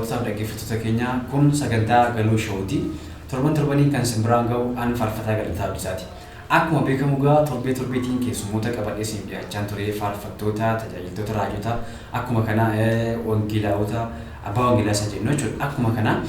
Daawwattootaaf dhaggeeffattoota keenya, kun sagantaa Galoo Showuti. Torban torbaniin kan isin biraan ga'u an Faarfataa Galataa Abdiisaati. Akkuma beekamu egaa torbee torbeetiin keessummoota qabadhee isiniif dhiyaachaan ture, faarfattoota, tajaajiltoota, raajota, akkuma kana wangeelaawota, abbaa wangeelaa isa jennu jechuudha. Akkuma kana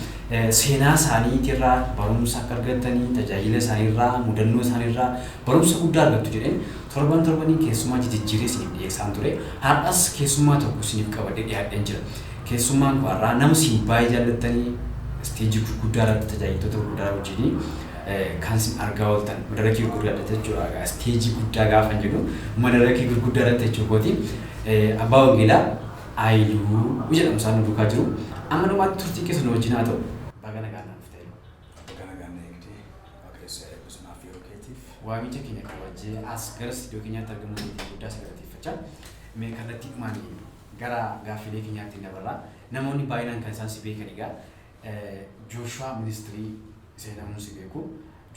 seenaa isaaniitirraa barumsa akka argattanii, tajaajila isaaniirraa, mudannoo isaaniirraa barumsa guddaa argattu jedheen torban torbaniin keessummaa jijijjiiree isiniif dhiyeessaan ture. Har'as keessummaa tokko isiniif qabadhee dhiyaadheen jira. Keessummaan koo har'aa nama isin baay'ee jaallattanii, isteejii gurguddaa irratti tajaajiltoota gurguddaa wajjin kan isin argaa ooltan, madarakii gurguddaa irratti jechuudha. Egaa isteejii guddaa gaafan jedhu madarakii gurguddaa irratti jechuu kooti. Abbaa Wangeelaa Ayiluu jedhamu isaan nu duukaa jiru. Amma dhumaatti turtiin keessa nu wajjin haa ta'u. Baga nagaan naa dhufte Ayiluu. Baga nagaan na eegde. Waaqayyo si haa eebbisu naaf yeroo keetiif. Waamicha keenya kabajjee as gara istuudiyoo keenyaatti argamuu keetiif guddaa si galateeffachaa, mee kallattiidhumaan gara gaaffiilee keenyaatti hin dabarra. Namoonni baay'inaan kan isaan si beekan egaa Jooshuwaa Ministirii isa jedhamuun si beeku.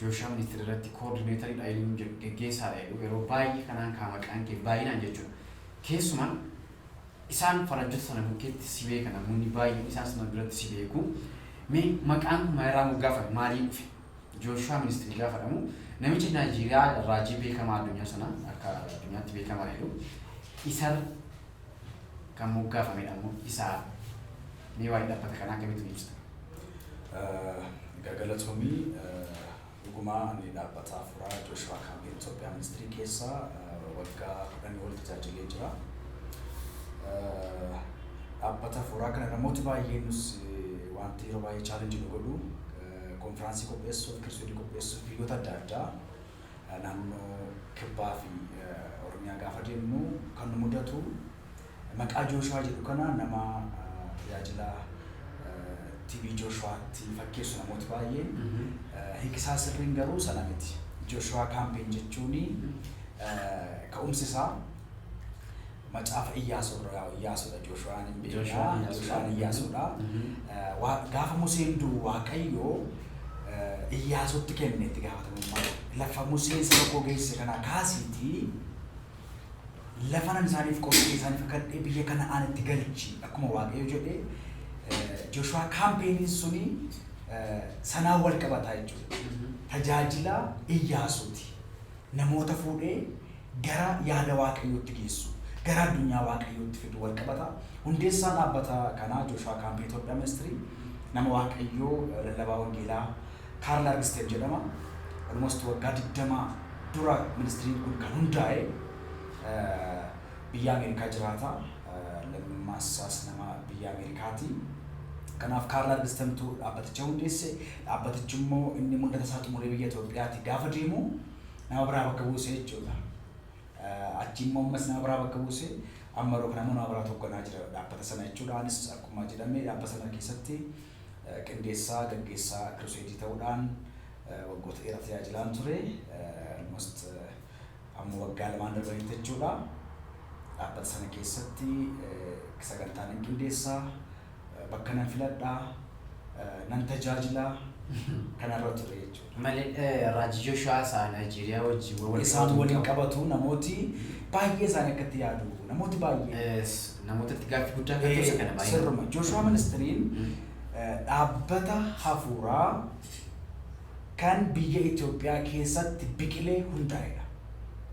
Jooshuwaa Ministirii irratti koordineetariidha jedhuun jedhu, geggeessaadha jedhu, yeroo baay'ee kanaan kaa maqaan kee baay'inaan jechuudha. Keessumaa isaan faranjota sana bukkeetti si beeka, namoonni baay'een isaan sana biratti si beeku. Mee maqaan kun maalirraa moggaafame? Maaliin dhufe? Jooshuwaa Ministirii gaafa jedhamu namicha Naayijeeriyaa raajii beekamaa addunyaa sana akka addunyaatti beekamaa jedhu isarra kan moggaafamedha immoo isaa. Mee waa'ee dhaabbata kanaa akkamitti nu ibsita? Egaa galatoomii. Dhugumaa ani dhaabbata hafuuraa Jooshuwaa Kaampeen Itoophiyaa Ministirii keessa waggaa 10 ol tajaajilee jira. Dhaabbata hafuuraa kana namooti baay'een nus wanti yeroo baay'ee chaalenjii nu godhu, konfiraansii qopheessuuf, kirsuudii qopheessuuf biyyoota adda addaa naannoo kibbaa fi Oromiyaa gaafa deemnu kan nu mudatu maqaa Jooshuwaa jedhu kana nama tajaajila TB Jooshuwaatti fakkeessu namooti baay'een. Hiikisaa sirriin garuu sana miti. Jooshuwaa Kaampeen jechuun ka'umsi isaa macaafa Iyyaasuu irraa. Iyyaasuudha, Jooshuwaan hin beekna. Jooshuwaan Iyyaasuudha. Jooshuwaan Iyyaasuudha. Gaafa Museen du'u Waaqayyo Iyyaasuutti kenne itti gaafatamummaa. Lafa Museen saba koo geessise kanaa kaasiitii lafa nan isaaniif qophee isaaniif kakadhee biyya Kana'aanitti galchi akkuma Waaqayyo jedhe. Jooshuwaa Kaampeeniin suni sanaan wal qabataa jechuudha. Tajaajila Iyyaasuuti. Namoota fuudhee gara yaada Waaqayyootti geessu, gara addunyaa Waaqayyootti fidu wal qabata. Hundeessaan dhaabbata kanaa Jooshuwaa Kaampee Itoophiyaa Ministirii nama Waaqayyoo lallabaa wangeelaa Kaarl Argisteen jedhama. Almost waggaa 20 dura ministiriin kun kan hundaa'e, biyya Ameerikaa jiraata. Lammummaa isaas nama biyya Ameerikaati. Kanaaf Kaarl Argistemtu dhaabbaticha hundeesse. Dhaabbatichi immoo inni mul'ata isaa xumuree biyya Itoophiyaati gaafa deemu nama biraa bakka buuse jechuudha. Achi immoo ammas nama biraa bakka buuse, amma yeroo kana immoo nama biraatu hoogganaa jira dhaabbata sana jechuudha. Anis akkuma jedhame dhaabbata sana keessatti qindeessaa gaggeessaa kiruseedii ta'uudhaan waggoota dheeraa tajaajilaan ture. Almost amma waggaa 2n darbanitti jechuudha. Dhaabbata sana keessatti sagantaa nan qindeessaa, bakka nan filadhaa, nan tajaajilaa kanarra ture jechuudha. Malee raajii Jooshuwaa isaa Naayijeeriyaa wajjin wal Isaan qabatu waliin hin qabu. Qabatu namooti baay'ee isaanii akkatti yaadu, namooti baay'ee. Namootatti gaaffii guddaa kan ta'u isa kana baay'ee. Sirruma. Jooshuwaa Ministiriin dhaabbata hafuuraa kan biyya Itoophiyaa keessatti biqilee hundaa'edha.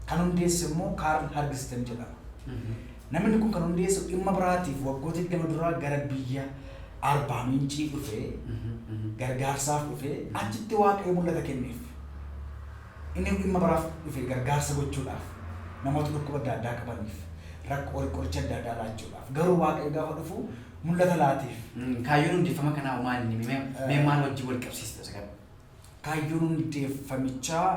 Kan hundeesse immoo Kaarl Hargisten jedhama. Namni kun kan hundeesse dhimma biraatiif waggoota 20 dura gara biyya Arbaa Mincii dhufee, gargaarsaaf dhufee, achitti Waaqayyo mul'ata kenneef. Inni dhimma biraaf dhufe, gargaarsa gochuudhaaf, namoota dhukkuba adda addaa qabaniif rakkoo qoricha adda addaa laachuudhaaf. Garuu Waaqayyo gaafa dhufu mul'ata laateef. Kaayyoon hundeeffama kanaa maal inni? Mee maal wajjin wal qabsiista isa kana? Kaayyoon hundeeffamichaa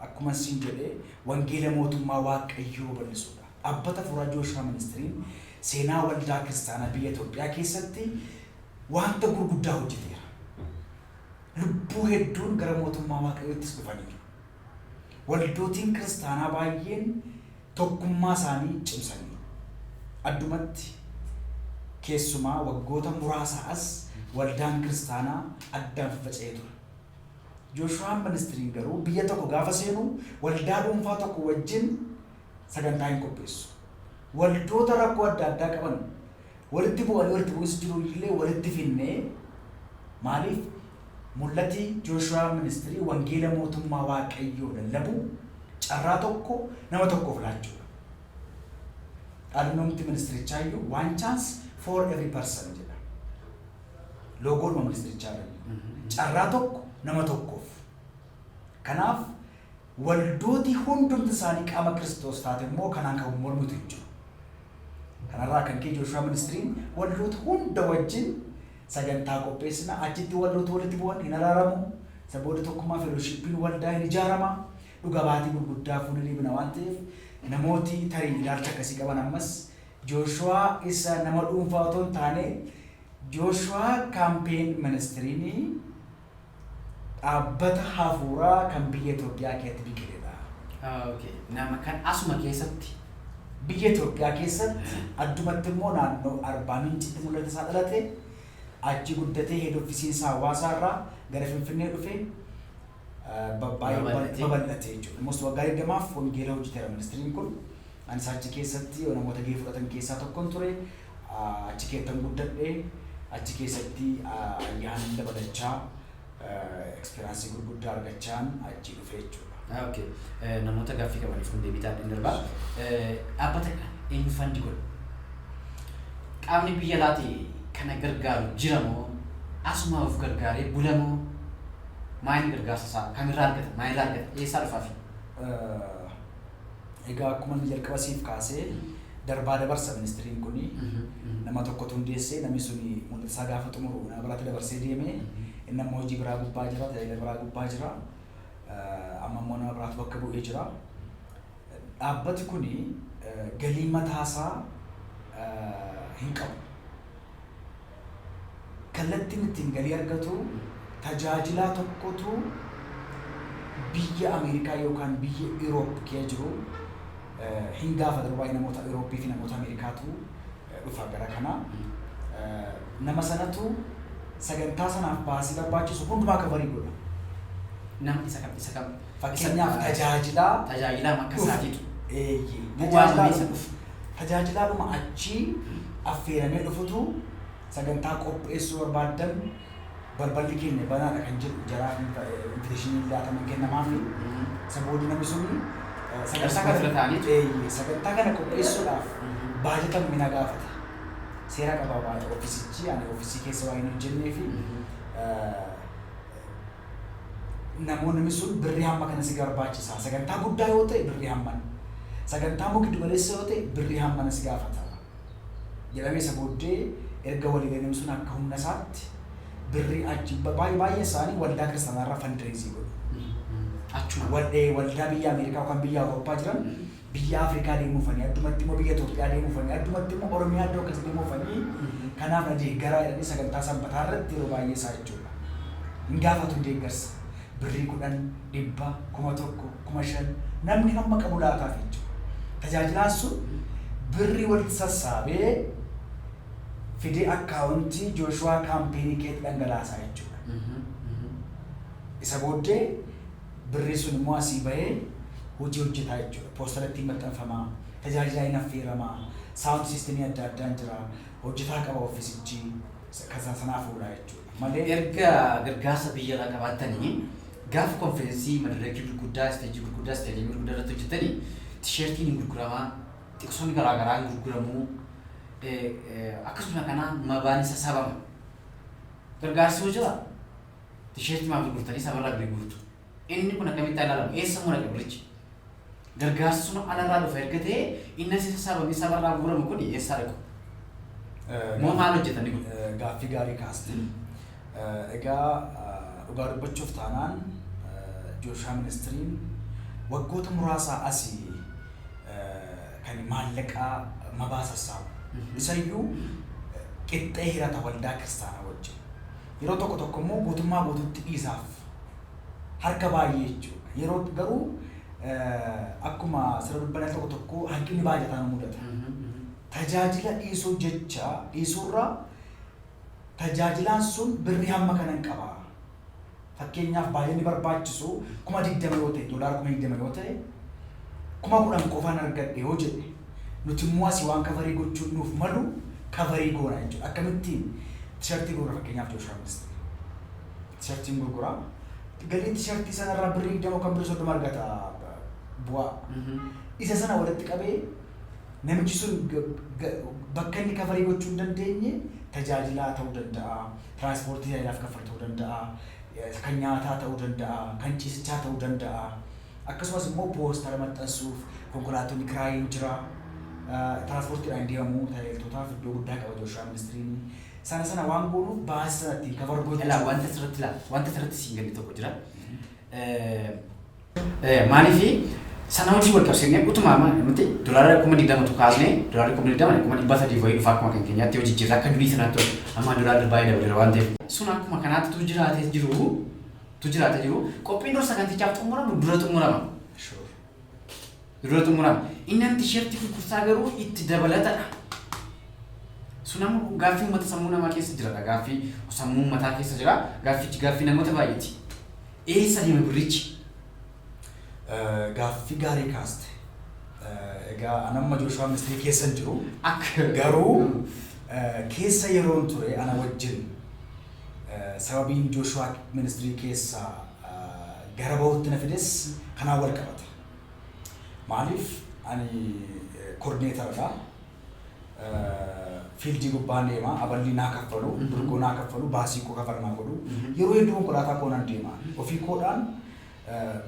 akkuma siin jedhe wangeela mootummaa Waaqayyoo babal'isuudha. Dhaabbata Hafuuraa Jooshuwaa Ministiriin seenaa waldaa kiristaanaa biyya Itoophiyaa keessatti wanta gurguddaa hojjeteera. Lubbuu hedduun gara mootummaa Waaqayyoottis dhufaniiru. Waldootiin kiristaanaa baay'een tokkummaa isaanii cimsaniiru. Addumatti keessumaa waggoota muraasa as waldaan kiristaanaa addaan faffaca'ee ture. Jooshuwaan Ministiriin garuu biyya tokko gaafa seenu waldaa dhuunfaa tokko wajjin sagantaa hin qopheessu. Waldoota rakkoo adda addaa qaban, Walitti bu'anii walitti bu'insi jiru illee walitti finnee, maaliif mul'ati Jooshuwaa Ministry wangeela mootummaa Waaqayyoo lallabuu, carraa tokko nama tokkoof laachuudha. Dhaadannoomti ministirichaa iyyuu "One chance for every person" jedha. Loogoodhuma ministirichaa irra. Carraa tokko nama tokkoof. Kanaaf waldooti hundumti isaanii qaama Kiristoos taate immoo kanaan kan mormitu hin jiru. Kanarraa kan ka'e Jooshuwaa Ministryn waldoota hunda wajjin sagantaa qopheessina. Achitti waldoota walitti bu'an hin araaramu. Isa booda tokkummaa, fellowshipiin waldaa hin ijaarama. Dhuga baatii gurguddaa fuula deebina waan ta'eef, namooti tarii ilaalcha akkasii qaban ammas Jooshuwaa isa nama dhuunfaa otoo hin taane, Jooshuwaa Campaign Ministryn dhaabbata hafuuraa kan biyya Itoophiyaa keessatti biqiledha. Okay. Nama kan asuma keessatti. Biyya Itoophiyaa keessatti, addumatti immoo naannoo Arbaa Mincitti mul'ata isaa dhalate, achi guddatee, head officeiin isaa hawaasaa irraa gara Finfinnee dhufe, baay'ee babal'ate. Babal'ate jechuudha. Almost waggaa 20f wangeela hojjeteera ministryn kun. Anis achi keessatti namoota gahee fudhatan keessaa tokkon ture. Achi keessatti guddadhe. Achi keessatti ayyaana dabalachaa, experience gurguddaa argachaan achi dhufe jechuudha. Okay. Namoota gaaffii qabaniif kun deebii taa'ee darbaa. Dhaabbata kana eenyu fund godha? Qaamni biyya alaati kana gargaaru jira moo asuma of gargaaree bula moo maayini gargaarsa isaa kamirraa argata? Maalirraa argata? Eessaa dhufaafi? Egaa akkuma inni jalqaba siif kaasee, darbaa dabarsa ministryn kuni. Nama tokkotu hundeessee, namni suni mul'ata isaa gaafa xumuru nama biraatti dabarsee deeme. Inni ammoo hojii biraa gubbaa jira, tajaajila biraa gubbaa jira. Amma immoo nama biraatu bakka bu'ee jira. Dhaabbati kuni galii mataasaa hin qabu. Kallattiin ittiin galii argatu tajaajilaa tokkotu biyya Ameerikaa yookaan biyya Europe keessa jiru hin gaafatu. Baay'ee namoota Eurooppii fi namoota Ameerikaatu dhufa gara kana. Nama sanatu sagantaa sanaaf baasii barbaachisu hundumaa cover godha. Namni isa kam, isa kam? Fakkeenyaaf tajaajilaa Tajaajilaa akka isaatiitu. Eeyyee. Bu'aa isa dhufu. Tajaajilaadhuma achii affeeramee dhufutu sagantaa qopheessuu barbaaddan balballi keenya banaadha kan jedhu jaraaf invitation laataman kennamaafi. Isa booda namni suni sagantaa Bira kana ta'aniitu. Eeyyee, sagantaa kana qopheessuudhaaf baajata mina gaafata. Seera qaba baay'ee officeichi, ani office keessa waa hin hojjennee fi namoonni sun birrii hamma kana si barbaachisa. Sagantaa guddaa yoo ta'e birrii hamman. Sagantaa immoo giddu galeessa yoo ta'e birrii hammana si gaafata. Jedhamee isa booddee erga walii galee sun akka humna isaatti birrii achi baay'ee baay'ee isaanii waldaa kiristaanaa irraa fundraise godhu. Achuma. Waldaa biyya Ameerikaa yookaan biyya Awurooppaa jiran biyya Afrikaa deemuufanii, addumatti immoo biyya Itoophiyaa deemuufanii, addumatti immoo Oromiyaa iddoo akkasii deemuufanii, kanaaf na deeggaraa jedhanii sagantaa sanbataa irratti yeroo baay'ee isaa jechuudha. Hin gaafatu deeggarsa. Birrii 10, 100, 1000, 5000, namni hamma qabu laataaf jechuudha. Tajaajilaan sun birrii walitti sassaabee fidee account Jooshuwaa Campaign keetti dhangalaasaa jechuudha. Isa booddee birrii sun immoo asii bahee hojii hojjetaa jechuudha. Poostara ittiin maxxanfamaa, tajaajilaa hin affeeramaa, sound system adda addaan jira, hojjetaa qaba officeichi, kan sanaaf oolaa jechuudha. Malee Erga gargaarsa biyya alaa qabaattanii, gaafa konferensii madirakii gurguddaa, stage gurguddaa, stadium gurguddaa irratti hojjettanii, T-shirtiin hin gurguramaa, xiqsoonni garaagaraa hin gurguramuu, akkasuma kana mabaan sassaabama. Gargaarsi yoo jira, T-shirtii maaf gurgurtanii sabarraa birrii guurtu? Inni kun akkamitti ilaalamu? Eessa immoo dhaqa birichi? Gargaarsi sun alarraa dhufa erga ta'ee, inni asii sassaabamee sabarraa guuramu kun eessaa dhaqu? Moo maal hojjetanii kun? Gaaffii gaarii kaaste. Egaa dhugaa dubbachuuf taanaan, Jooshuwaa Ministryn waggoota muraasaa asii kan maallaqaa mabaa sassaabu. Isayyuu qixxee hirata waldaa kiristaanaa wajjin. Yeroo tokko tokko immoo guutummaa guutuutti dhiisaaf, harka baay'ee jechuudha. Yeroo garuu akkuma sirra dubbanaa tokko tokko hanqinni baajataa nu mudata. Tajaajila dhiisuu jecha dhiisuurraa tajaajilaan sun birrii hamma kanan qaba. Fakkeenyaaf baay'inni barbaachisu 20,000 yoo ta'e, doolaara 20,000 yoo ta'e, 10,000 qofaan argadhe yoo jedhe, nuti immoo asii waan cover gochuun nuuf malu Cover goona jechuudha. Akkamittiin tishartii gurgura? Fakkeenyaaf Jooshuwaa Ministry. Tishartiin gurgura. Galii tishartii sanarraa birrii 20 kan birrii 30 argata bu'aa. Isa sana walitti qabee namichi sun bakka inni cover gochuu hin dandeenye tajaajilaa ta'uu danda'a, tiraanspoortii tajaajilaaf kaffalu ta'uu danda'a, kan nyaataa ta'uu danda'a, kan ciisichaa ta'uu danda'a. Akkasumas immoo poostara maxxansuuf konkolaattonni kiraayiin jira. Tiraanspoortiidhaan deemamu tajaajiltootaaf iddoo guddaa qaba Jooshuwaa Ministiriin. Sana sana waan goonuuf baasii sana ittiin cover gochuu. Ilaa, wanta asirratti siin galle tokko jira. Maaliifi sana hojii wal qabsiifnee utuma nuti dolaara 20,000tu kaasnee dolaarri 20,000 300,000 wayii dhufa akkuma kan keenyaatti hojii jirra akka durii sanaatti amma dolaarri baay'ee dabaleera waan ta'eef. Sun akkuma kanaatti tu jiraatee jiru qophiin dura sagantichaaf xumuramu dura xumurama. Dura xumurama. Inni an tisheertii gurgurtaa garuu itti dabalatadha. Sun amma gaaffii uummata sammuu namaa keessa jira. Gaaffii sammuu uummataa keessa jira. Gaaffichi gaaffii namoota baay'eeti. Eessa deema birrichi? Gaaffii gaarii kaaste. Egaa an amma Jooshuwaa Ministirii keessa hin jiru. Akka Garuu keessa yeroon ture ana wajjin sababiin Jooshuwaa Ministirii keessa gara bahutti na fides kanaan wal qabata. Maaliif ani coordinatoradha. Field gubbaan deema, aballi naa kaffalu, durgoo naa kaffalu, baasii koo cover naa godhu. Yeroo hedduu konkolaataa koo nan deema. Ofii koodhaan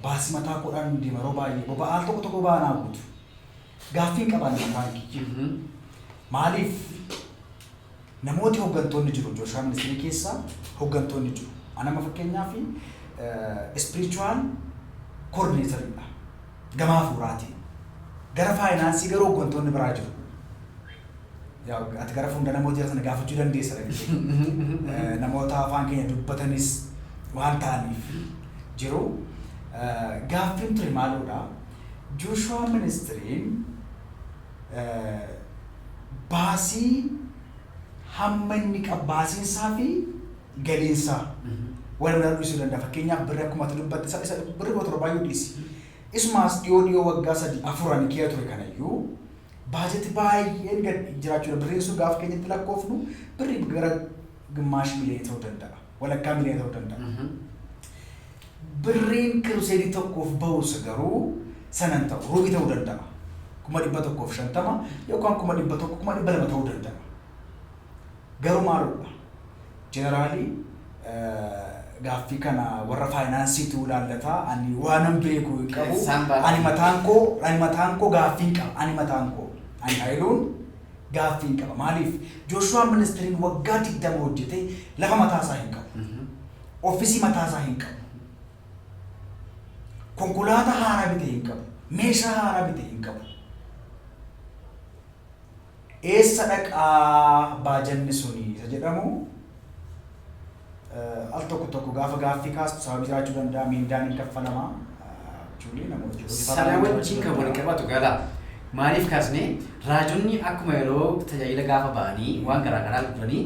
baasii mataa koodhaan deema. Yeroo baay'ee boba'aa al tokko tokko ba'aa naa guutu. Gaaffii hin qaban mataan kiyya. Maaliif namooti hooggantoonni jiru? Jooshuwaa Ministirii keessa hooggantoonni jiru. Ani amma fakkeenyaaf spiritual coordinatoridha. Gama hafuuraatiin. Gara faayinaansii garuu hooggantoonni biraa jiru. Yaa, ati gara fuuldura namoota jira sana gaafachuu dandeessa dhaqxee. Namoota afaan keenya dubbatanis waan ta'aniif jiru. Gaaffiin ture maaloodha? Jooshuwaa Ministiriin baasii hamma inni qabu baasiinsaa fi galiinsaa wal madaaluu dhiisuu danda'a. Fakkeenyaaf birri akkuma ati dubbatte isa birrii 7,000 iyyuu dhiisi. Isumaas dhiyoo dhiyoo waggaa 3 4 ani kee ture kanayyuu baajeti baay'een gad jiraachuudha. Birriin sun gaafa keenyatti lakkoofnu birrii gara gimaash miliyoona ta'uu danda'a. Walakkaa miliyoona ta'uu danda'a. Birriin crusade tokkoof bahus garuu sanan ta'u ruubii ta'uu danda'a. 150,000 yookaan 100,000, 200,000 ta'uu danda'a. Garuu maaludha? Generally gaaffii kana warra faayinaansiitu ilaallataa. Ani waanan beeku hin qabu. Isaan baasa. Ani mataan koo gaaffii hin qaba. Ani mataan koo. Ani Haayiluun gaaffii hin qaba. Maaliif? Jooshuwaa Ministiriin waggaa 20 hojjetee lafa mataasaa hin qabu. Ofisii mataasaa hin qabu. Konkolaataa haaraa bite hin qabu. Meeshaa haaraa bite hin qabu. Eessa dhaqaa baajanni suni isa jedhamu al tokko tokko gaafa gaaffii kaastu sababii jiraachuu danda'a, miindaan hin kaffalamaa. Actually namoota hojii Sana wajjin kan wal qabatu gala. Maaliif kaasne? Raajonni akkuma yeroo tajaajila gaafa ba'anii waan garaa garaa gurguranii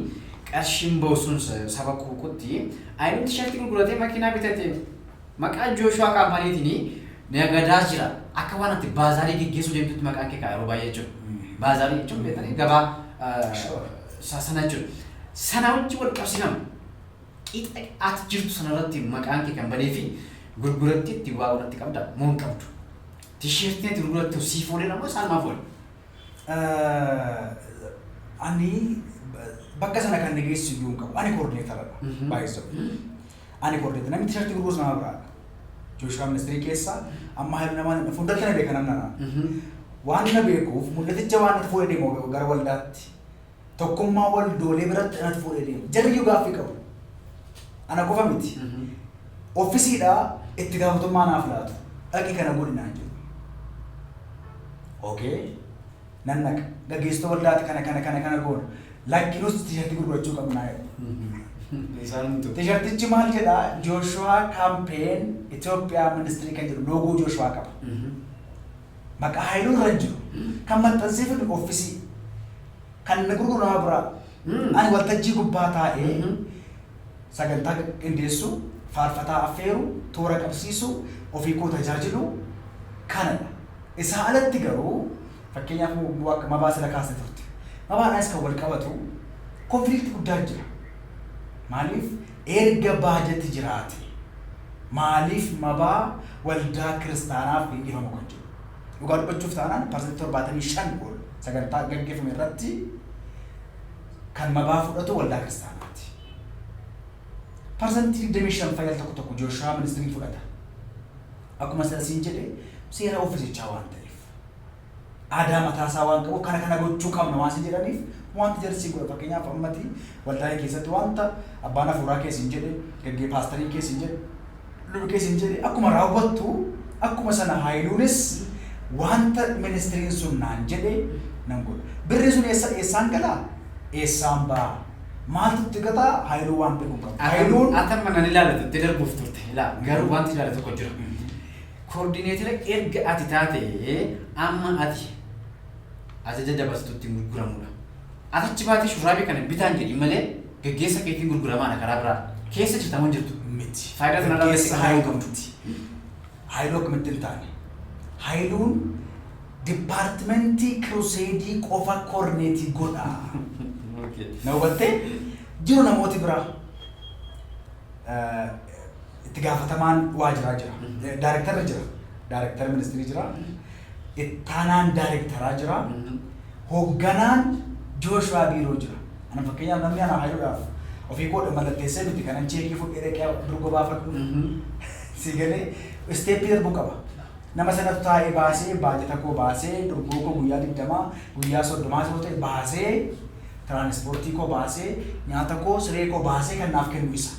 qarshiin bahu sun saba quuqutti ayinuun tisheertii gurguratee makiinaa bitate maqaa Jooshuwaa kaampaaniitiin nagadaa jira. Akka waan ati baazaarii geggeessuu deemtutti maqaan kee ka'a yeroo baay'ee jechuudha. Baazaarii jechuun beektanii gabaa sana jechuudha. Sana wajjin wal qabsiifama. Qixa ati jirtu sanarratti maqaan kee kan badee fi gurguratti itti waa walitti qabda moo hin qabdu? Tisheertiin ati gurgurattu siif ooleera moo isaan maaf oole? Ani bakka sana kan na geessu iyyuu hin qabu. Ani coordinatoradha. Baay'isoo. Ani coordinator. Namni tisheertii gurgurus nama biraadha. Jooshuwaa Ministirii keessa amma haala namaa fuulduratti na beeka namni nana. Waan na beekuuf mul'aticha waan natti fuudhee deemu gara waldaatti. Tokkummaa waldoolee biratti natti fuudhee deemu. Jarri iyyuu gaaffii qabu. Ana qofa miti. Ofisiidhaa itti gaafatamummaa naaf laatu. Dhaqi kana godhi naan jedhu. Okay. Nan dhaqa. Gaggeessitoota waldaati kana kana kana kana goona. Lakkinus tisheertii gurgurachuu qabnaa jedhu. Isaan Tisheertichi maal jedhaa? Jooshuwaa Campaign Itoophiyaa Ministirii kan jedhu loogoo Jooshuwaa qaba. Maqaa Haayiluu irra hin jiru. Kan maxxansee fidu ofisii. Kan na gurguru nama biraa. Ani waltajjii gubbaa taa'ee sagantaa qindeessu, faarfataa affeeru, toora qabsiisu, ofii koo tajaajilu kanadha. Isaa alatti garuu fakkeenyaaf akka mabaa sila kaasne turte. Mabaadhaanis kan wal qabatu conflict guddaa jira. Maaliif erga baajati jiraate maaliif mabaa waldaa kiristaanaaf hin dhiifamu kan jedhu. Dhugaa dubbachuuf taanaan 75% ol sagantaa gaggeeffame irratti kan mabaa fudhatu waldaa kiristaanaati. 25% fayyal tokko tokko Jooshuwaa ministirii fudhata. Akkuma sila siin jedhe, seera ofiisichaa waan ta'eef, aadaa mataasaa waan qabu, kana kana gochuu qabna waan sin jedhaniif wanti jarri siin godha. Fakkeenyaaf, ammati waldaa keessatti wanta abbaan hafuuraa kee siin jedhe, gaggee paastariin kee siin jedhe, lubi kee siin jedhe akkuma raawwattu, akkuma sana Haayiluunis wanta ministiriin sun naan jedhe nan godha. Birri sun eessa eessaan galaa? Eessaan ba'a? Maaltu itti gataa? Haayiluu waan beeku hin qabu. Haayiluun Atan mana ilaallatu itti darbuuf turte. Ilaa, garuu wanti ilaallatu tokko jira. Coordinator erga ati taate, amma ati ajaja dabarsitutti gurguramudha. Ati achi baatee shurraabii kana bitaan jedhi malee gaggeessa keetiin gurguramaadha karaa biraa. Keessa jirta moo hin jirtu? Miti. Faayidaa sanarraa Gaggeessa argatte Haayiluu miti. Haayiluu akkamitti hin taane? Haayiluun departmentii crusade qofa coordinate godha. Na hubattee? Jiru namooti biraa. Itti gaafatamaan waajiraa jira. Daarektarri jira. Daarektarri ministirii jira. Ittaanaan daarektaraa jira. Hoogganaan Jooshuwaa biiroo jira. Ana fakkeenyaaf namni ana Haayiluudhaaf ofii koodha mallatteessee miti kanan cheekii fudhee dhaqee durgoo baafadhu. Si galee step darbuu qaba. Nama sanatu taa'ee baasee, baajata koo baasee, durgoo koo guyyaa 20, guyyaa 30 yoo ta'e baasee, tiraanispoortii koo baasee, nyaata koo, siree koo baasee kan naaf kennu isa.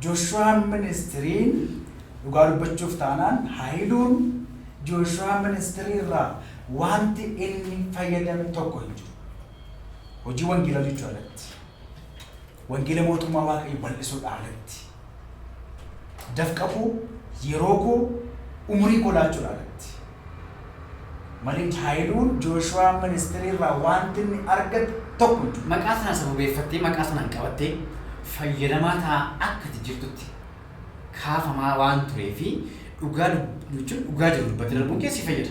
Jooshuwaan ministiriin, dhugaa dubbachuuf taanaan, Haayiluun Jooshuwaa ministirii irraa wanti inni fayyadame tokko hin jiru. Hojii wangeelaa hojjechuu alatti. Wangeela mootummaa Waaqayyo bal'isuudha alatti. Dafqa koo, yeroo koo, umurii koo laachuudha alatti. Malee Haayiluun Jooshuwaa ministirii irraa wanti inni argate tokko hin jiru. Maqaa sana sababeeffattee, maqaa sanaan qabattee fayyadamaa ta'a akka ati jirtutti kaafamaa waan turee fi dhugaa jechuun dhugaa jiru dubbattee darbuun kee si fayyada.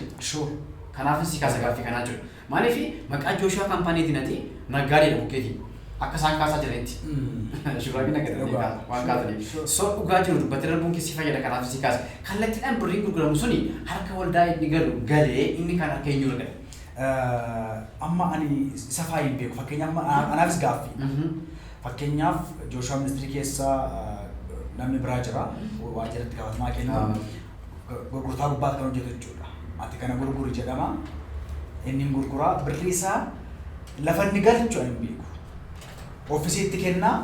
Kanaaf si kaasa gaaffii kanaa jiru. Maaliif maqaa Jooshuwaa kaampaaniitiin ati naggaadeedha bukkeetii akka isaan kaasaa jiranitti. Shurraabiin akka ta'e waan kaasaniif. So dhugaa jiru dubbattee darbuun kee si fayyada, kanaaf si kaasa. Kallattiidhaan birriin gurguramu suni harka waldaa inni galu galee inni kan harka eenyurra gala? Amma ani isa faa hin beeku. Fakkeenyaaf, amma anaafis gaaffii. Fakkeenyaaf, Jooshuwaa ministirii keessa namni biraa jira. Waajjiratti gaafatamaa kennu. Gurgurtaa gubbaatti kan hojjetu jechuudha. Ati kana gurguri jedhama. Inni hin gurguraa. Birrii isaa lafa inni galchu ani hin beeku. Oofisiitti kennaa.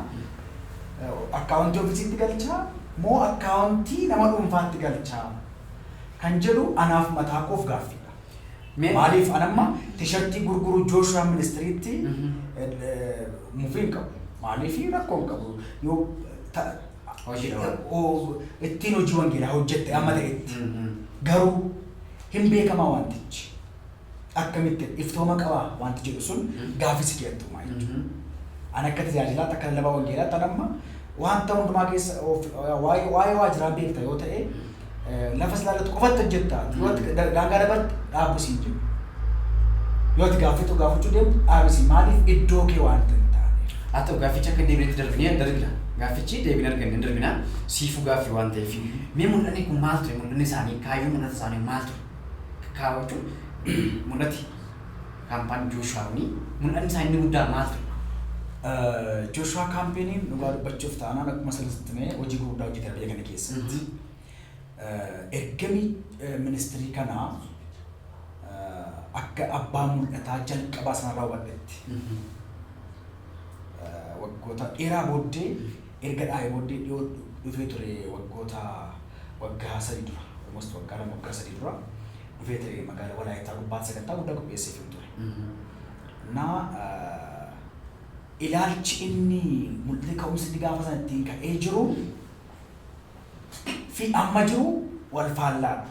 Akkaawuntii oofisiitti galchaa moo akkaawuntii nama dhuunfaatti galchaa kan jedhu anaaf mataa koof gaaffiidha. Maaliif anamma tishartii gurguruu Jooshuwaa ministiriitti mufii hin qabu. Maaliif rakkoo hin qabu. Yoo ittiin hojii wangeelaa hojjette amma ta'etti. Garuu hin beekamaa wantichi. Akkamitti iftooma qabaa wanti jedhu sun gaaffii si keettumaa jechuudha. Ani akka tajaajilaatti, akka lallabaa wangeelaatti, an amma wanta hundumaa keessa waa'ee waajjiraa beekta yoo ta'e, lafa si ilaallatu qofatti hojjetta. Yoo ati daangaa dabarte dhaabbi siin jedhu. Yoo ati gaaffitu gaafachuu deemtu dhaabisi, maaliif iddoo kee waan hin taaneef. Haa ta'u, gaaffichi akka deebinetti darbinee darbina. Gaaffichi deebine arganne hin darbina. Siifuu gaaffii waan ta'eef. Mee mul'anni kun maal ture? Mul'anni isaanii, kaayyoon mul'ata isaanii maal ture? Kaawwachuun mul'ati kaampaan Jooshuwaanii mul'anni isaa inni guddaa maal ture? Jooshuwaa kaampaniin dhugaa dubbachuuf taanaan akkuma sirriitti hojii gurguddaa hojjetan biyya kana keessatti. Ergami ministirii kanaa akka abbaa mul'ataa jalqabaa sana raawwadhetti waggoota dheeraa booddee, erga dhaabee booddee, dhiyoo dhufee ture, waggoota waggaa 3 dura, almost waggaa 2, waggaa 3 dura dhufee ture. Magaalaa Walaayittaa gubbaatti sagantaa guddaa qopheessee ture. Na ilaalchi inni mul'atni ka'umsi inni gaafa sana ittiin ka'ee jiru fi amma jiru wal faallaadha.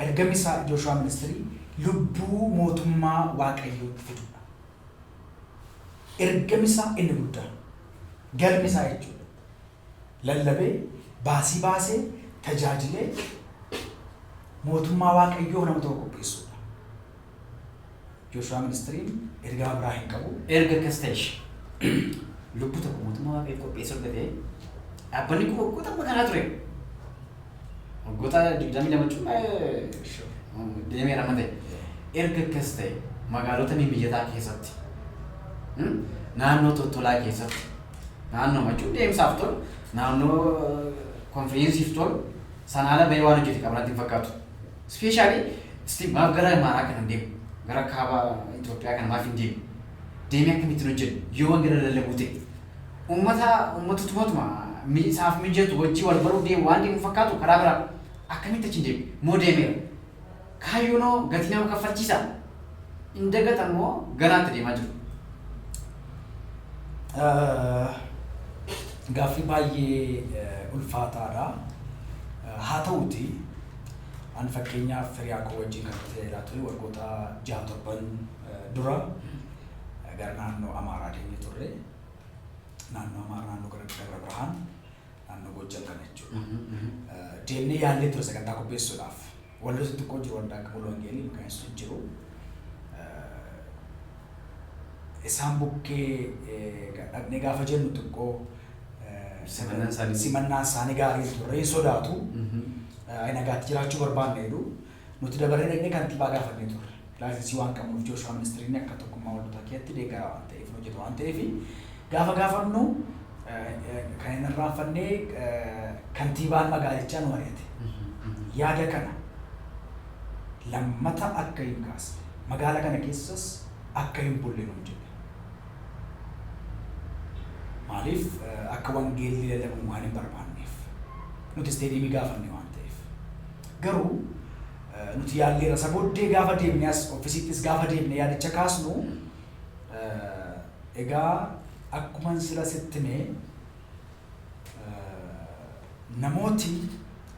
Ergami isaa Jooshuwaa ministirii lubbuu mootummaa Waaqayyootti fidudha. Ergami isaa inni guddaan galmi isaa jechuudha. Lallabee, baasii baasee, tajaajilee mootummaa Waaqayyoo nama tokko qopheessuudha. Jooshuwaa Ministiriin ergama biraa hin qabu. Erga akkas ta'e lubbuu tokko mootummaa Waaqayyoof qopheessuu argate, dhaabbanni kun waggoota amma kanaa ture. Waggoota 22 jechuun baay'ee deemeera amma ta'e. Erga akkas ta'e magaalota mimmijataa keessatti, naannoo tottolaa keessatti, naannoo jechuun deemsaaf tolu, naannoo konfireensiif tolu, sana ala bahee waan hojjete qaba natti hin fakkaatu. Especially maaf gara Amaaraa kana hin deemu? Gara kaaba Itoophiyaa kana maaf hin deemu? Deemee akkamittiin hojjetu? Yoo wangeela lallabuu ta'e. Uummata uummatutuma isaaf mijatu wajjin wal baruu deemu waan deemu fakkaatu karaa biraa akkamitti achi hin deemu? Moo deemeera? Kaayyoonoo gatii nama kaffalchiisa? Hin dagatan moo ganaatti deemaa jiru? Gaaffii baay'ee ulfaataadha. Haa ta'uti, ani fakkeenyaaf hiriyaa koo wajjin kan tajaajilaa ture waggoota 6-7 dura gara naannoo Amaaraa deemnee turre. Naannoo Amaaraa, naannoo gara Dabra Birhaan, naannoo Gojjam kana jechuudha. Deemnee yaallee ture sagantaa qopheessuudhaaf. Waldoota xixiqqoo jiru, waldaa akka Muluu Wangeelii maqaan Yesuus jiru. Isaan bukkee dhaqnee gaafa jennu xiqqoo simannaan isaanii gaarii turre, hin sodaatu. Nagaatti jiraachuu barbaanne jedhu. Nuti dabarree dhaqnee kantiibaa gaafannee turre. Laayisensii waan qabnuuf, Jooshuwaa Ministiriin akka tokkummaa waldoota keessatti deeggaraa waan ta'eef, hojjetu waan ta'eef, gaafa gaafannu kan hin irraanfannee kantiibaan magaalichaa nu ari'ate. Yaada kana lammata akka hin kaasne, magaala kana keessas akka hin bulle nuun jedhe. Maaliif? Akka wangeelli lallabamu waan hin barbaanneef. Nuti isteediyeemii gaafanne waan ta'eef. Garuu nuti yaalleera. Isa booddee gaafa deemne, as ofiisiittis gaafa deemne yaadicha kaasnu, egaa akkuman sila sitti hime namooti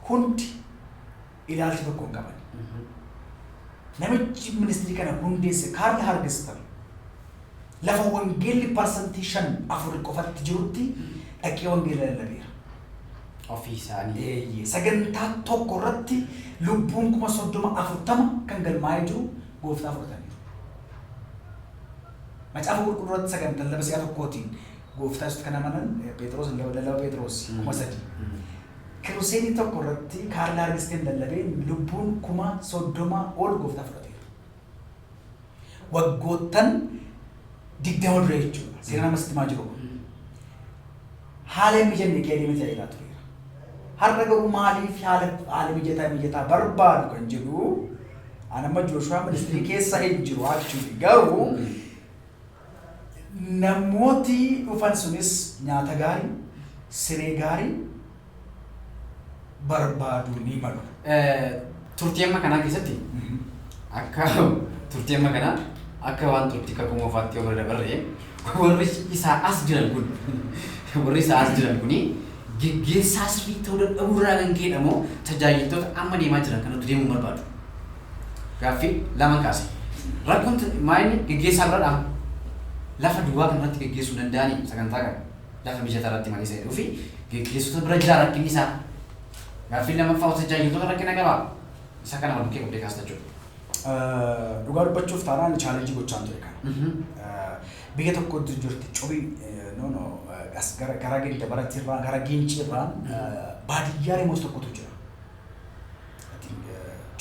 hundi ilaalcha tokko hin qaban. Namichi ministirii kana hundeesse Kaarl Hargistam lafa wangeelli 5% 4 qofatti jirutti dhaqee wangeela lallabeera. Ofii isaanii. Eeyyee, sagantaa tokko irratti lubbuun 30,000 40,000 kan galmaa'ee jiru gooftaa fudhataniiru. Macaafa Qulqulluu irratti sagantaa lallaba si'a tokkootiin gooftaa Yesuusitti kan amanan Phexros, lallaba Phexros 3,000. Crusade tokko irratti Kaarl Hargisteen lallabee lubbuun 30,000 ol gooftaa fudhateera. Waggoottan 20 dura jechuudha. Seera nama sitti himaa jiru. Haala hin mijanne kee adeemee tajaajilaa tureera. Har'a garuu maaliif haala mijataa barbaadu kan jedhu, an amma Jooshuwaa Ministirii keessa hin jiru actually, garuu namooti dhufan sunis nyaata gaarii, siree gaarii barbaaduu ni malu. Turtii amma kanaa keessatti, akka turtii amma kanaa akka waan turtii kakuu moofaatti yoo bira dabarre, warri isaa as jiran kuni geggeessaa sirrii ta'uu dadhabuu irraa kan ka'edha moo tajaajiltoota amma deemaa jiran kanatti deemuu barbaadu? Gaaffii lama kaase. Rakkoon maayini geggeessaa bira dhaama. Lafa duwwaa kanarratti geggeessuu hin danda'anii sagantaa kana lafa mijataa irratti malee isa jedhuu fi geggeessota bira jira rakkinni isaa. Gaaffii lammaffaa, tajaajiltoota rakkina qabaa? Isa kana wal bukkee qabdee kaasta jechuudha. Dhugaa dubbachuuf taanaan challenge gochaan ture kana. Biyya tokkotu jirti, cobii, no, as gara gara Gindabaratirraa gara Giinciirraan baadiyyaa remote tokkotu jira.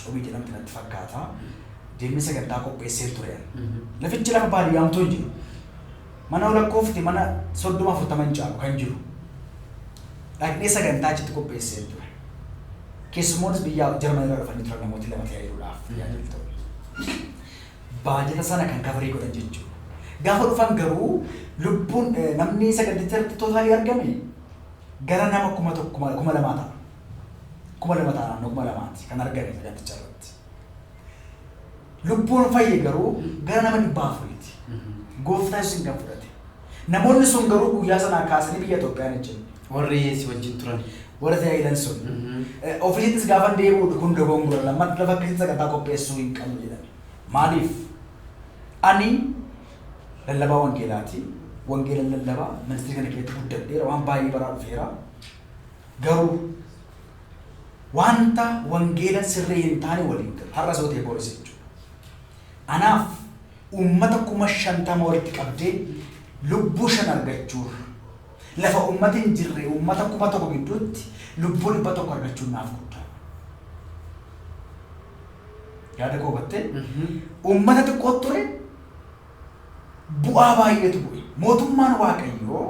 Cobii jedhamti natti fakkaata. Deemni sagantaa qopheessee ture. Lafichi lafa baadiyyaa hamtuu hin jiru. Mana lakkoofti mana 30 40 hin caalu kan jiru. Dhaqnee sagantaa achitti qopheessee ture. Keessummoonnis biyya Jarman irraa dhufanii turan, namooti lama tajaajiluudhaaf tajaajiltoonni. Baajata sana kan cover godhan jechuudha. Gaafa dhufan garuu lubbuun namni saganticha irratti totally argame gara nama 1000, 2000 ta'a. 2000 ta'a, naannoo 2000ti kan argame saganticha irratti. Lubbuun fayye garuu gara nama 400ti. Gooftaa Yesuusin kan fudhate. Namoonni sun garuu guyyaa sanaa kaasanii biyya Itoophiyaan hin jenne. Warri si wajjin turan. Warra tajaajilan sun. Ofiisittis gaafa deebi'u kun dogongora, lammata lafa akkasitti sagantaa qopheessuu hin qabnu jedhame. Maaliif? Ani lallabaa wangeelaati. Wangeela lallabaa ministirii kana keessatti guddadheera, waan baay'ee baraa dhufeera. Garuu wanta wangeela sirrii hin taane waliin galu. Har'a soo ta'e boris jechuudha. Anaaf Uummata 50,000 walitti qabdee lubbuu 5 argachuurra lafa uummati hin jirre uummata 1,000 gidduutti lubbuu 100 argachuun naaf guddaa. Yaada koo hubattee? Uummata xiqqoo ture, bu'aa baay'eetu bu'e. Mootummaan Waaqayyoo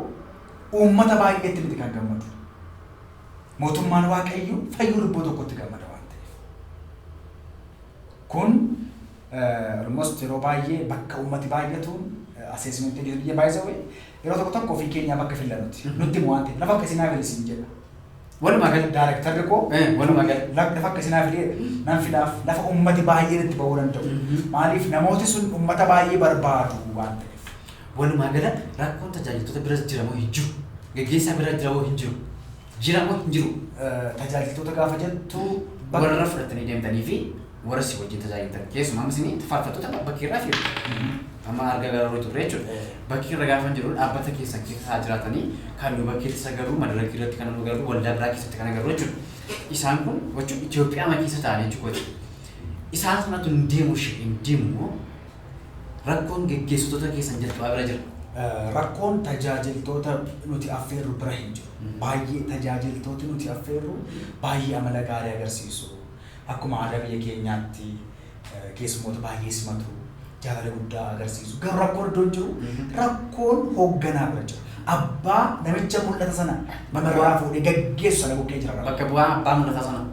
uummata baay'eetti miti kan gammadu. Mootummaan Waaqayyoo fayyuu lubbuu tokkotti gammada waan ta'eef. Kun almost yeroo baay'ee bakka uummati baay'atuun assessmentii hojjetu biyya baay'isawee yeroo tokko tokko ofii keenyaa bakka filannuti. Nutti himu waan ta'eef lafa akkasii naa fili siin jedha. Walumaa gala. Daarektarri koo Walumaa gala. Lafa akkasii naa filee nan filaaf, lafa uummati baay'een itti ba'uu danda'u. Maaliif namooti sun uummata baay'ee barbaadu waan ta'eef. Walumaa gala rakkoon tajaajiltoota bira jira moo hin jiru? Gaggeessaa bira jira moo hin jiru? Jira moo hin jiru? Tajaajiltoota gaafa jettu warra fudhatanii deemtanii fi warra si wajjin tajaajiltan, keessumaa amma isin faarfattoota bakki irraa fi amma argaa gara turre jechuudha. Bakki irra gaafa jiru dhaabbata keessan keessa haa jiraatanii, kan nu bakkeetti isa garuu madarakii irratti kan nu agarru, waldaa biraa keessatti kan agarru jechuudha. Isaan kun jechuun Itoophiyaa ma keessa ta'anii jechuudha. Isaan sanatu hin deemu, ishee hin deemu, rakkoon geggeessitoota keessan jalqabaa bira jira. Rakkoon tajaajiltoota nuti affeerru bira hin jiru. Baay'ee tajaajiltooti nuti affeerru baay'ee amala gaarii agarsiisu. Akkuma aadaa biyya keenyaatti keessummoota baay'ee simatu, jaalala guddaa agarsiisu. Garuu rakkoon iddoo hin jiru, rakkoon hoogganaa bira jira. Abbaa namicha mul'ata sana namarraa fuudhee gaggeessu sana bukkee jira. Bakka bu'aa abbaa mul'ataa sana.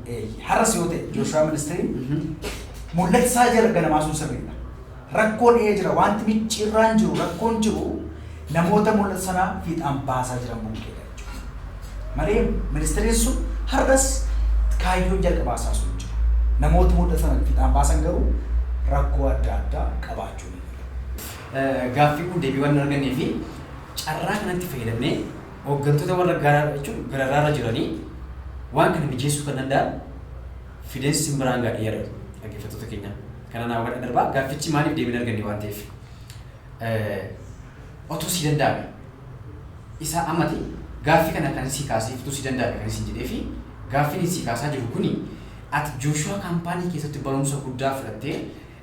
Har'as yoo ta'e Jooshuwaa Ministiriin mul'ati isaa jala ganamaa sun sirriidha. Rakkoon dhihee jira, wanti micciirraan jiru, rakkoon jiru namoota mul'ata sanaa fiixaan baasaa jiran bukkeedha jechuudha. Malee ministiriin sun har'as kaayyoon jalqabaa isaa sun jira. Namoota mul'ata sana fiixaan baasan garuu rakkoo adda addaa qabaachuu ni malu. Gaaffii kun deebii waan hin argannee fi carraa kanatti fayyadamnee hooggantoota warra gara jechuun gararraarra jiranii waan kana mijeessuu kan danda'an fideen simbiraan gaadhee yaadatu dhaggeeffattoota keenya. Kana naa hubadha darbaa, gaaffichi maaliif deebii hin arganne waan ta'eef. Otoo si danda'ame isa ammati gaaffii kana kan si kaasee utuu si danda'ame kan isin jedhee fi gaaffiin si kaasaa jiru kuni, ati Jooshuwaa kaampaanii keessatti barumsa guddaa fudhattee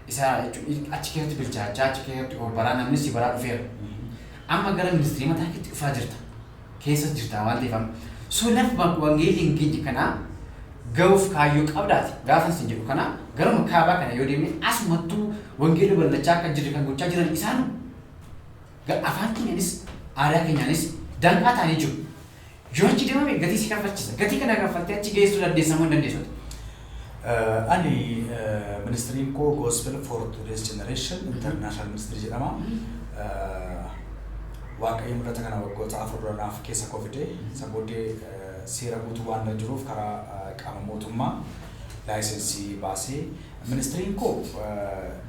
isa jechuun achi keessatti bilchaachaa, achi keessatti of baraa, namni si baraa dhufeera. Amma gara ministirii mataa keetti dhufaa jirta. Keessa jirta waan ta'eef amma. So lafa wangeelli hin geenye kanaa ga'uuf kaayyoo qabdaati. Gaafa isin jedhu kana, garuma kaabaa kana yoo deemne asumattuu wangeelli bal'achaa akka jirre kan gochaa jiran isaan afaan keenyaanis aadaa keenyaanis danqaa ta'anii jiru. Yoo achi deemame gatii si kaffalchisa. Gatii kana kaffaltee achi geessuu dandeessa moo hin dandeessu? Ani ministiriin koo Gospel for Today's Generation International Ministry jedhama. Waaqayyo mul'ata kana waggoota 4 dura naaf keessa koo fide. Isa booddee seera guutuu waan irra jiruuf karaa qaama mootummaa laayisensii baasee, ministiriin koo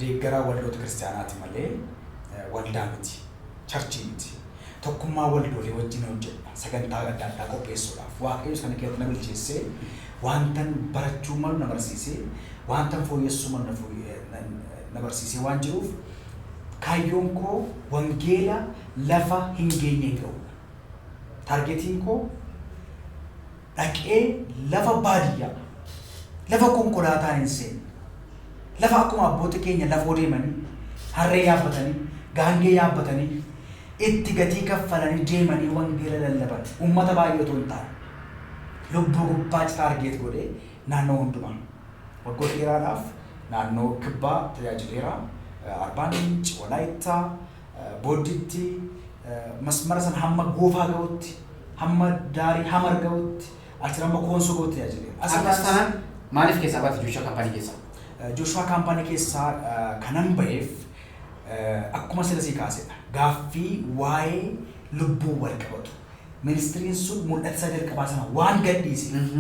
deeggaraa waldoota kiristaanaati malee waldaa miti, churchii miti. Tokkummaa waldoolee wajjin hojjedha sagantaa adda addaa qopheessuudhaaf. Waaqayyo sana keessatti na bilcheessee, wantan barachuu malu na barsiisee, wantan fooyyessuu malu na barsiisee waan jiruuf, kaayyoon koo wangeela lafa hin geenye ga'uudha. Targetiin koo dhaqee lafa baadiyyaa, lafa konkolaataan hin seenne, lafa akkuma abboota keenya lafoo deemanii, harree yaabbatanii, gaangee yaabbatanii, itti gatii kaffalanii deemanii wangeela lallaban, uummata baay'ee otoo hin taane lubbuu gubbaa target godhee naannoo hundumaa waggoota dheeraadhaaf naannoo kibbaa tajaajileera. Arbaa Minch, Walaayittaa, Boodditti, masmara sana hamma Goofaa ga'utti, hamma Daarii Hamar ga'utti, achi hamma Koonsoo ga'utti tajaajileera. Akkas taanaan maaliif keessaa baate Jooshuwaa kaampaanii keessaa? Jooshuwaa kaampaanii keessaa kanan ba'eef akkuma sila sii kaasedha. Gaaffii waa'ee lubbuu wal qabatu. Ministiriin sun mul'ata isaa jalqabaa sana waan gadhiiseef,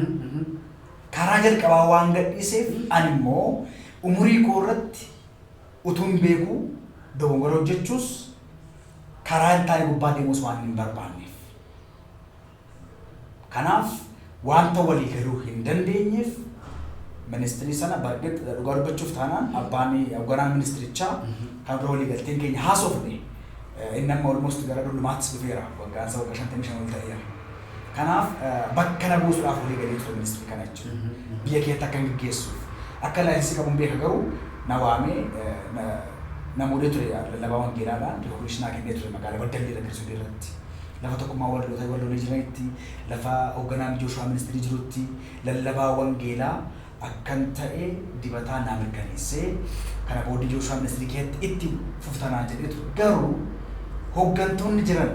karaa jalqabaa waan gadhiiseef, ani immoo umurii koo irratti utuun beekuu dogongora hojjechuus karaa hin taane gubbaa deemuus waan hin barbaanneef. Kanaaf wanta walii galuu hin dandeenyeef ministirii sana bargit dhugaa dubbachuuf taanaan abbaan hoogganaan ministirichaa kan dura walii galteen keenya haasofne inni amma almost gara dullumaattis dhufeera, waggaan isa waggaa 55 ol ta'eera. Kanaaf bakka na buusuudhaaf walii galee ture ministirii kana jechuudha. Biyya keessatti akka hin gaggeessuuf. Akka laayisensii qabuun beeka, garuu na waamee Namoota ture lallabaa wangeelaadhaan rikogniishinaa kennee ture magaalaa Baddallee Rakkisuu irratti. Lafa tokkummaa waldoota waldoolee jiranitti, lafa hoogganaan Jooshuwaa Ministirii jirutti lallabaa wangeelaa akkan ta'e dibataa naa mirkaneessee kana booddee Jooshuwaa Ministirii keessatti itti fuftanaa jedhee ture. Garuu hooggantoonni jiran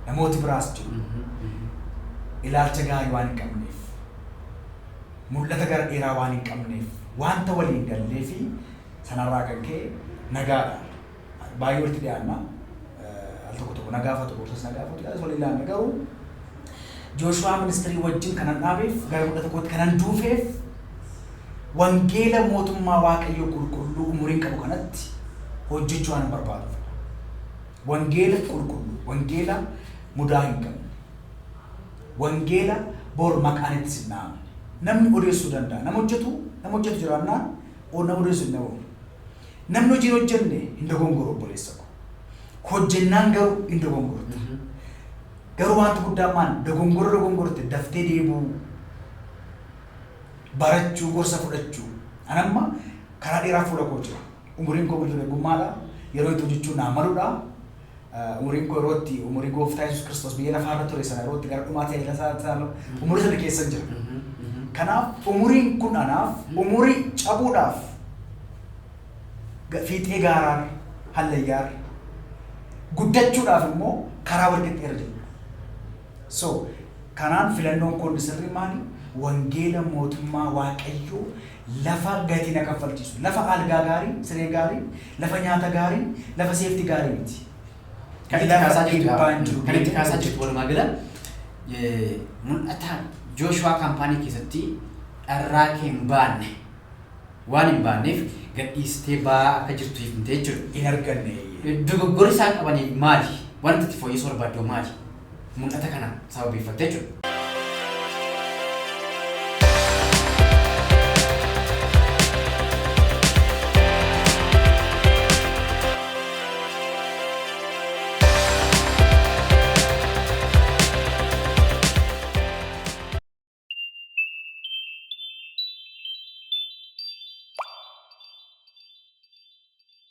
namooti biraas jiru. Ilaalcha gaarii waan hin qabneef, mul'ata gara dheeraa waan hin qabneef, wanta waliin gallee fi sanarraa kan ka'e nagaadha. Baay'ee walitti dhiyaanna. Al tokko tokko na gaafatu, gorsas na gaafatu, yaadus walii ilaalla. Garuu Jooshuwaa Ministirii wajjin kanan dhaabeef gara mul'ata kootti kanan duufeef wangeela mootummaa Waaqayyoo qulqulluu umuriin qabu kanatti hojjechuu waan barbaaduuf. Wangeela qulqulluu, wangeela mudaa hin qabne, wangeela bor maqaan itti sin dhahamne. Namni odeessuu danda'a. Nama hojjetu jiraannaan nama odeessu hin dhabamu. Namni hojii hin hojjenne hin dogongoru, obboleessa ko. Hojjennaan garuu hin dogongorta. Garuu wanti guddaan maal? Dogongora dogongorte daftee deebi'uu, barachuu, gorsa fudhachuu. Anamma karaa dheeraa fuula koo jira. Umuriin koo dargaggummaadha. Yeroo itti hojjechuu naa maludha. Umuriin koo yeroo itti umurii gooftaa Yesuus Kiristoos biyya lafaarra ture sana yeroo itti gara dhumaa tajaajila isaa umurii sana keessa jira. Kanaaf umuriin kun anaaf umurii cabuudhaaf fiixee gaaraarra, hallayyaarra, guddachuudhaaf immoo karaa walqixxeerra jiru. So kanaan filannoon koo inni sirrii maali? Wangeela mootummaa Waaqayyoo lafa gatii na kaffalchiisu, lafa algaa gaarii, siree gaarii, lafa nyaata gaarii, lafa safety gaarii miti. Kan itti Lafa kaasaa jirtu dhiibbaan jiru kan itti kaasaa deemee jirtu walumaa gala mul'ata Jooshuwaa kaampaanii keessatti dharraa kee hin baanne waan hin baanneef gadhiistee ba'aa akka jirtu himtee jechuudha. Hin arganne. Dogoggorri isaan qabaniif maali? Wanti itti fooyyessuu barbaaddu maali? Mul'ata kana sababeeffattee jechuudha.